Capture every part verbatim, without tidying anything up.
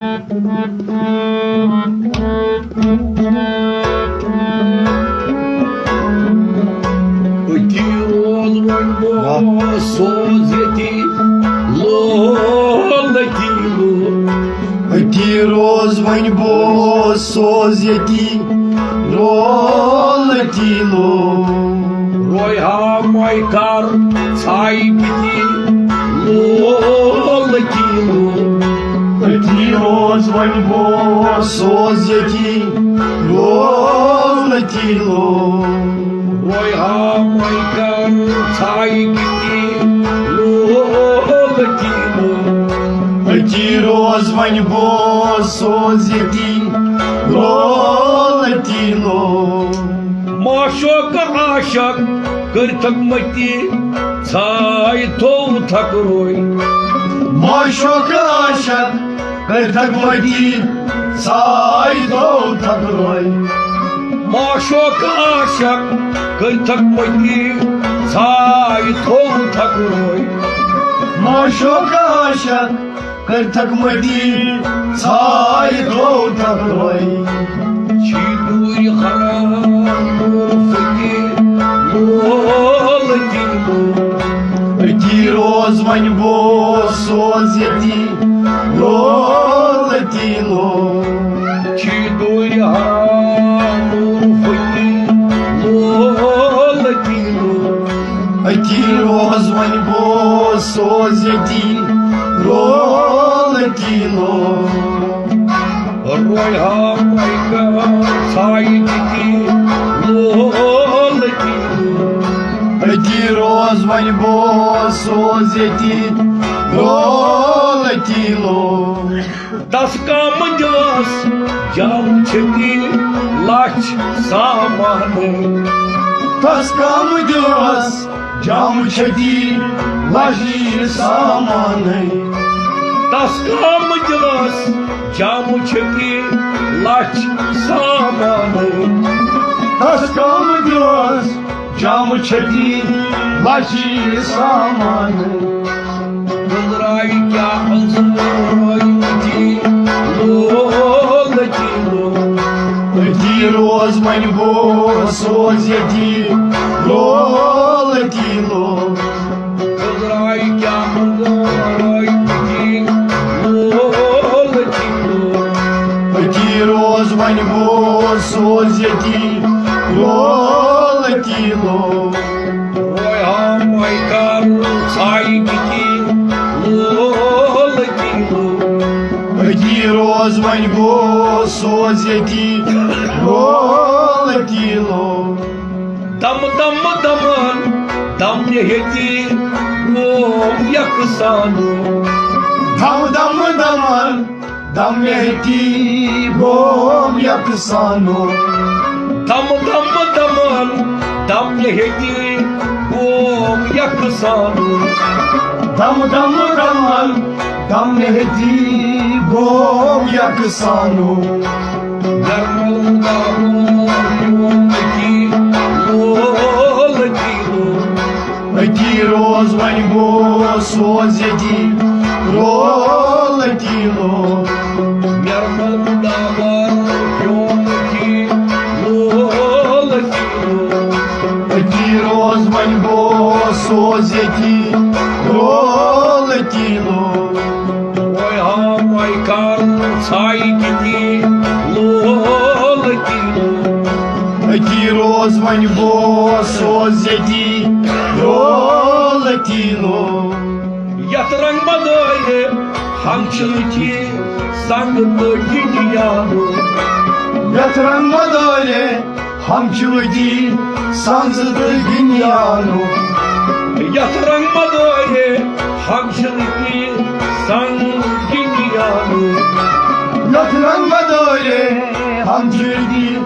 أتی روز وۄنۍ بہٕ سوز ییٚتی لولہٕ تیٖلہٕ۔ أتی روز وۄنۍ بہٕ سوز ییٚتی لولہٕ تیٖلہٕ۔ رویہا مۄے کر ژھایہِ کِتی لولہٕ تیٖلہٕ۔ أتی روز وۄنۍ بہٕ سوز ییٚتی لولہٕ تیٖلہٕ۔ رویہا مۄے کر ژھایہِ کِتی لولہٕ تیٖلہٕ۔ أتی روز وۄنۍ بہٕ سوز ییٚتی لولہٕ تیٖلہٕ۔ معشوق عاشق کٔرتھکھ متی ژھاے تھوٚو تھکروے۔ معشوق عاشق کٔرتھکھ متی ژھاے تھوٚو تھکروے۔ معشوق عاشق کٔرتھکھ متی ژھاے تھوٚو تھکروے۔ معشوق عاشق کٔرتھکھ متی ژھاے تھوٚو تھکروے۔ چھی دوٗرِ حرام فقیٖر لولہٕ تیٖلہٕ۔ أتی روز وۄنۍ بہٕ سوز ییٚتی لولہٕ تیٖلہٕ۔ چھی دوٗرِ حرام فقیٖر لولہٕ تیٖلہٕ۔ أتی روز وۄنۍ بہٕ سوز ییٚتی لولہٕ تیٖلہٕ۔ رویہا مۄے کر ژھایہِ کِتی لولہٕ تیٖلہٕ۔ أتی روز وۄنۍ بہٕ سوز ییٚتی لولہٕ تیٖلہٕ۔ تس کم دِلس جام چھتی لچھ سامانٕے۔ تس کم دِلس جام چھتی لچھ سامانٕے۔ تس کم دِلس جام چھتی لچھ سامانٕے۔ تس کم دِلس جام چھتی لچھ سامانٕے۔ دُلراے کیٛاہ أنٛزرٲے مٔتی لولہٕ تیٖلہٕ۔ أتی روز وۄنۍ بہٕ سوز ییٚتی لولہٕ تیٖلہٕ۔ دُلراے کیٛاہ أنٛزرٲے مٔتی لولہٕ تیٖلہٕ۔ أتی روز وۄنۍ بہٕ سوز ییٚتی لولہٕ تیٖلہٕ۔ رویہا مۄے کر ژھایہِ کِتی لولہٕ تیٖلہٕ۔ أتی روز وۄنۍ بہٕ سوز ییٚتی لولہٕ تیٖلہٕ۔ دم دم دمان دم مےٚ ہیٚتی اوم یکسانو۔ دم دم دمان دم مےٚ ہیٚتی بوم یکسانو۔ دم دم دمان دم مےٚ ہیٚتی بوم یکسانو۔ دم دم دمان دم مےٚ ہیٚتی بوم یکسانو۔ گرمل دارو میون کی لولہٕ تیٖلہٕ۔ أتی روز وۄنۍ بہٕ سوز ییٚتی لولہٕ تیٖلہٕ۔ میرمل داوار پیوم کی لولہٕ تیٖلہٕ۔ أتی روز وۄنۍ بہٕ سوز ییٚتی لولہٕ تیٖلہٕ۔ وۄنۍ ہاو وۄنۍ کر ژھایہِ کِتی لولہٕ تیٖلہٕ۔ أتی روز وۄنۍ بہٕ سوز ییٚتی لولہٕ تیٖلہٕ۔ یتھ رنگ مدٲرِ ہم چھِ أتی سنگ تہٕ گِنٛدیانو۔ یتھ رنگ مدٲرِ ہم چھِ أتی سنگ تہٕ گِنٛدیانو۔ یتھ رنگ مدٲرِ ہم چھِ أتی سنگ گِنٛدیانو۔ یتھ رنگ مدٲرِ ہم چھِ أتی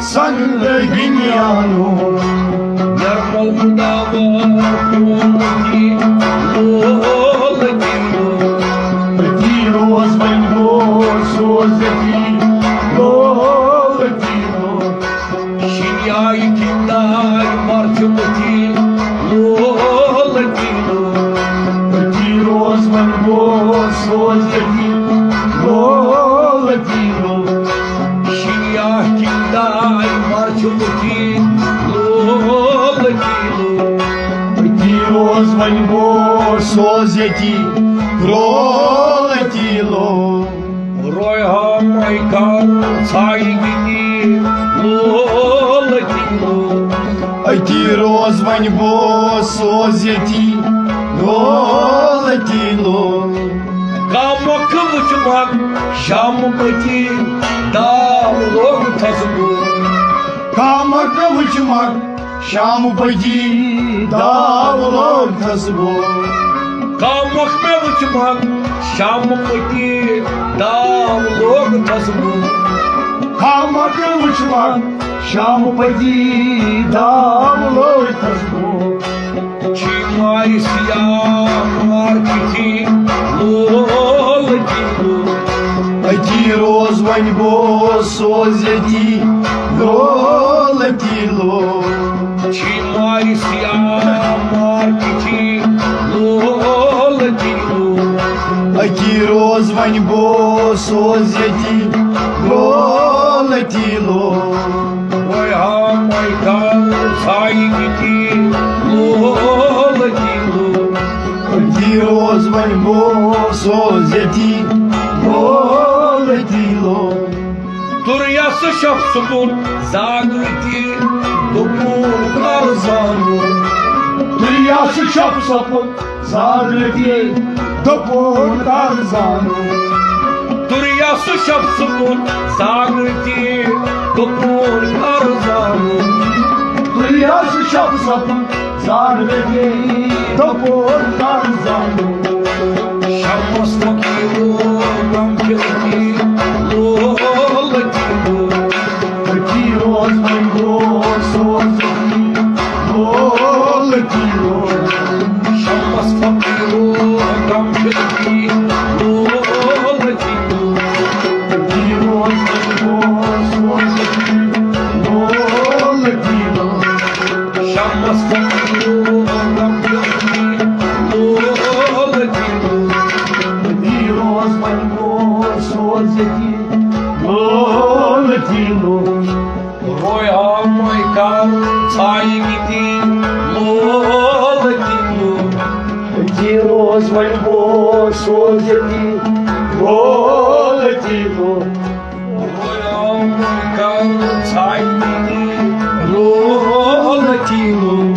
سنگ گِنٛدیانو۔ یرمل خداوند پیومتی لولہٕ تیٖلہٕ۔ أتی روز وۄنۍ بہٕ سوز ییٚتی لولہٕ تیٖلہٕ۔ شِنیایہِ کِتابہِ مرژٕ مٔتھی لولہٕ تیٖلہٕ۔ أتی روز وۄنۍ بہٕ سوز ییٚتی لولہٕ وۄنۍ بہٕ اوسُس ییٚتی رولتی لو۔ رویہ مے کر ژھایہِ گِتی لولتی لو۔ أتی روز وۄنۍ بہٕ اوسُس ییٚتی رولتی لو۔ کمک وٕچھمک شام پتی داو لوگ تھس بہٕ۔ کمک وٕچھمک شام پتی داو لوگ تھس بہٕ۔ کمک مےٚ وٕچھمک شام پتی داو لوگ تھس بہٕ۔ کمک وٕچھمک شام پتی داو لوگ تھس بہٕ۔ چھی مارِ سیاہ مار کِتھی لول کِلو۔ أتی روز وۄنۍ بہٕ اوسُس ییٚتی لولتی لو۔ چھی مارِ سیاہ مار کِتھی لول کِلو۔ أتی روز وۄنۍ بہٕ اوسُس ییٚتی لولتی لو۔ وۄنۍ ہا مے کر ژھایہِ کِتھی لول کِلو۔ أتی روز وۄنۍ بہٕ اوسُس ییٚتی لولتی لو۔ تُریس شخص بُن زاگرتی دوٚپُن کر زانُن۔ تُریس شخص بُن زاگرتی دوٚپُن کر زانُن۔ تُریس شخص بُن زاگرتی دوٚپُن کر زانُن۔ تُریس شخص بُن زاگرتی دوٚپُن کر زانُن۔ شمس فقیرو غم کِلکی لولتی لو۔ فقیروس منگو سوزتی لولتی لو۔ شمس فقیرو غم کِلکی لولتی لو۔ فقیروس منگو سوزتی لولتی لو۔ شمس فقیرو غم کِلکی لولتی لو۔ فقیروس منگو سوزتی لولتی لو۔ رویا مے کر ژھایہِ گِتی لولتی لو۔ فقیروس منگو سوزتی لولتی لو۔ رویا مے کر ژھایہِ گِتی لولتی لو۔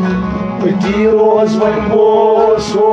فقیروس منگو سوز